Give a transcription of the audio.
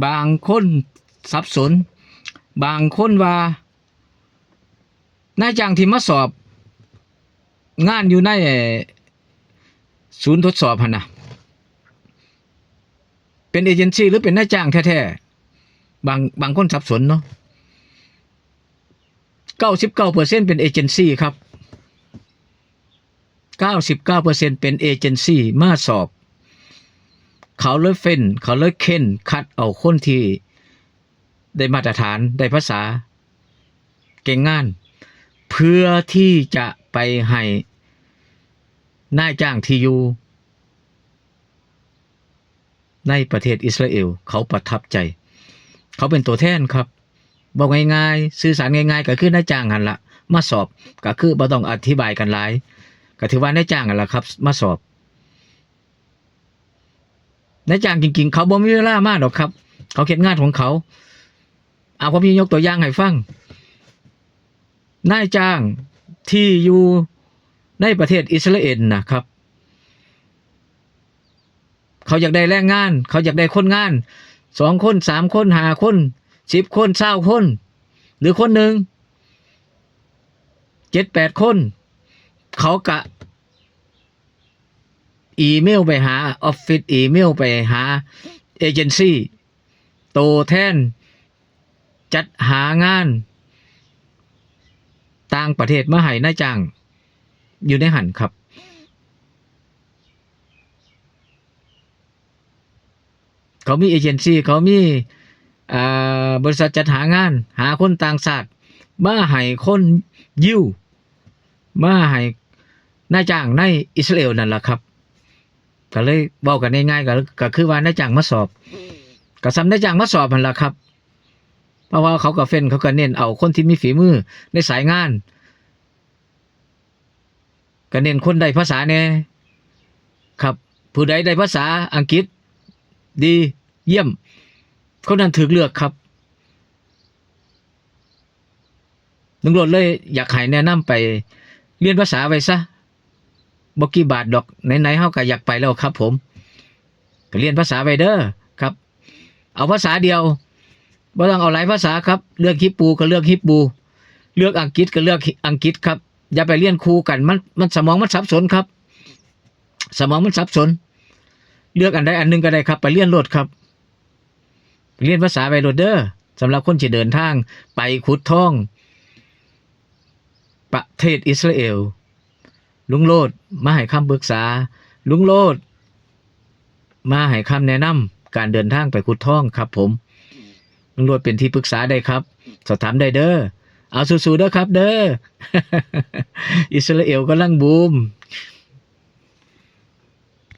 ບາງຄົນສັບສົນ, ບາງຄົນວ່ານາຍຈ້າງທີ່ມາສອບງານຢູ່ໃນສູນທົດສອບຫັ້ນນະ ເປັນເອເຈັນຊີ ຫຼື ເປັນນາຍຈ້າງແທ້ໆ? ບາງ, ບາງຄົນສັບສົນເນາະ. ເກົ້າສິບເກົ້າເປີເຊັນເປັນເອເຈັນຊີຄັບ. ເກົ້າສິບເກົ້າເປີເຊັນເປັນເອເຈັນຊີມາສອບ. ເຂົາເລີຍເຟ້ນ, ເຂົາເລີຍເຄັນຄັດເອົາຄົນທີ່ໄດ້ມາດຕະຖານ, ໄດ້ພາສາ, ເກັ່ງງານ, ເພື່ອທີ່ຈະໄປໃຫ້ນາຍຈ້າງທີ່ຢູ່ ໃນປະເທດອິດສະຣາເອວ ເຂົາປະທັບໃຈ. ເຂົາເປັນຕົວແທນຄັບ. ເວົ້າງ່າຍໆ, ສື່ສານງ່າຍໆ ກໍຄືນາຍຈ້າງຫັ້ນລະມາສອບ, ກໍຄືບໍ່ຕ້ອງອະທິບາຍກັນຫຼາຍ, ກໍຖືວ່ານາຍຈ້າງຫັ້ນລະຄັບມາສອບ. ນາຍຈ້າງຈິງໆ ເຂົາບໍ່ມີເວລາມາດອກຄັບ, ເຂົາເຮັດງານຂອງເຂົາ. ເອົາ ຜົມຊິຍົກຕົວຢ່າງໃຫ້ຟັງ. ນາຍຈ້າງທີ່ຢູ່ໃນປະເທດອິດສະຣາເອວນະຄັບ, ເຂົາຢາກໄດ້ແຮງງານ, ເຂົາຢາກໄດ້ຄົນງານ ສອງຄົນ, ສາມຄົນ, ຫ້າຄົນ, ສິບຄົນ, ຊາວຄົນ ຫຼື ຄົນໜຶ່ງ ເຈັດແປດຄົນ, ເຂົາກະອີເມວໄປຫາອອບຟິດ, ອີເມວໄປຫາເອເຈັນຊີ ໂຕແທນຈັດຫາງານຕ່າງປະເທດມາໃຫ້ນາຍຈ້າງຢູ່ໃນຫັ້ນຄັບ. ເຂົາມີເອເຈັນຊີ, ເຂົາມີ, ອ່າ, ບໍລິສັດຈັດຫາງານ, ຫາຄົນຕ່າງຊາດມາໃຫ້ຄົນຢິວ, ມາໃຫ້ນາຍຈ້າງໃນອິດສະຣາເອວນັ້ນລະຄັບ. ກໍເລີຍເວົ້າກັນງ່າຍໆ ກໍ, ກໍຄືວ່ານາຍຈ້າງມາສອບ, ກໍສ່ຳນາຍຈ້າງມາສອບຫັ້ນລະຄັບ. ເພາະວ່າເຂົາກໍເຟັ້ນ, ເຂົາກໍເນັ້ນເອົາຄົນທີ່ມີຝີມືໃນສາຍງານ, ກໍເນັ້ນຄົນໄດ້ພາສາແດ່ຄັບ. ຜູ້ໃດໄດ້ພາສາອັງກິດດີ ຢ້ຽມ, ຄົນນັ້ນຖືກເລືອກຄັບ. ລຸງໂລດເລີຍຢາກໃຫ້ແນະນຳໄປຮຽນພາສາໄວ້ຊະ, ບໍ່ກີ່ບາດດອກ, ໄຫນໆເຮົາກໍຢາກໄປແລ້ວຄັບຜົມ. ກໍຮຽນພາສາໄວ້ເດີຄັບ, ເອົາພາສາດຽວ, ບໍ່ຕ້ອງເອົາຫຼາຍພາສາຄັບ. ເລື່ອງຮີບຣູກໍເລືອກຮີບຣູ, ເລືອກອັງກິດກໍເລືອກອັງກິດຄັບ. ຢ່າໄປຮຽນຄູ່ກັນ, ມັນ, ມັນ, ສະໝອງມັນສັບສົນຄັບ, ສະໝອງມັນສັບສົນ. ເລືອກອັນໃດອັນໜຶ່ງກໍໄດ້ຄັບ, ໄປຮຽນໂລດຄັບ. ຮຽນພາສາໄວ້ໂລດເດີ, ສຳລັບຄົນທີ່ເດີນທາງໄປຂຸດທອງປະເທດອິດສະຣາເອວ. ລຸງໂລດມາໃຫ້ຄຳປຶກສາ, ລຸງໂລດມາໃຫ້ຄຳແນະນຳການເດີນທາງໄປຂຸດທອງຄັບຜົມ. ລຸງໂລດເປັນທີ່ປຶກສາໄດ້ຄັບ, ສອບຖາມໄດ້ເດີ. ເອົາ ສູ້ໆເດີຄັບເດີ. ອິດສະຣາເອວກຳລັງບູມ.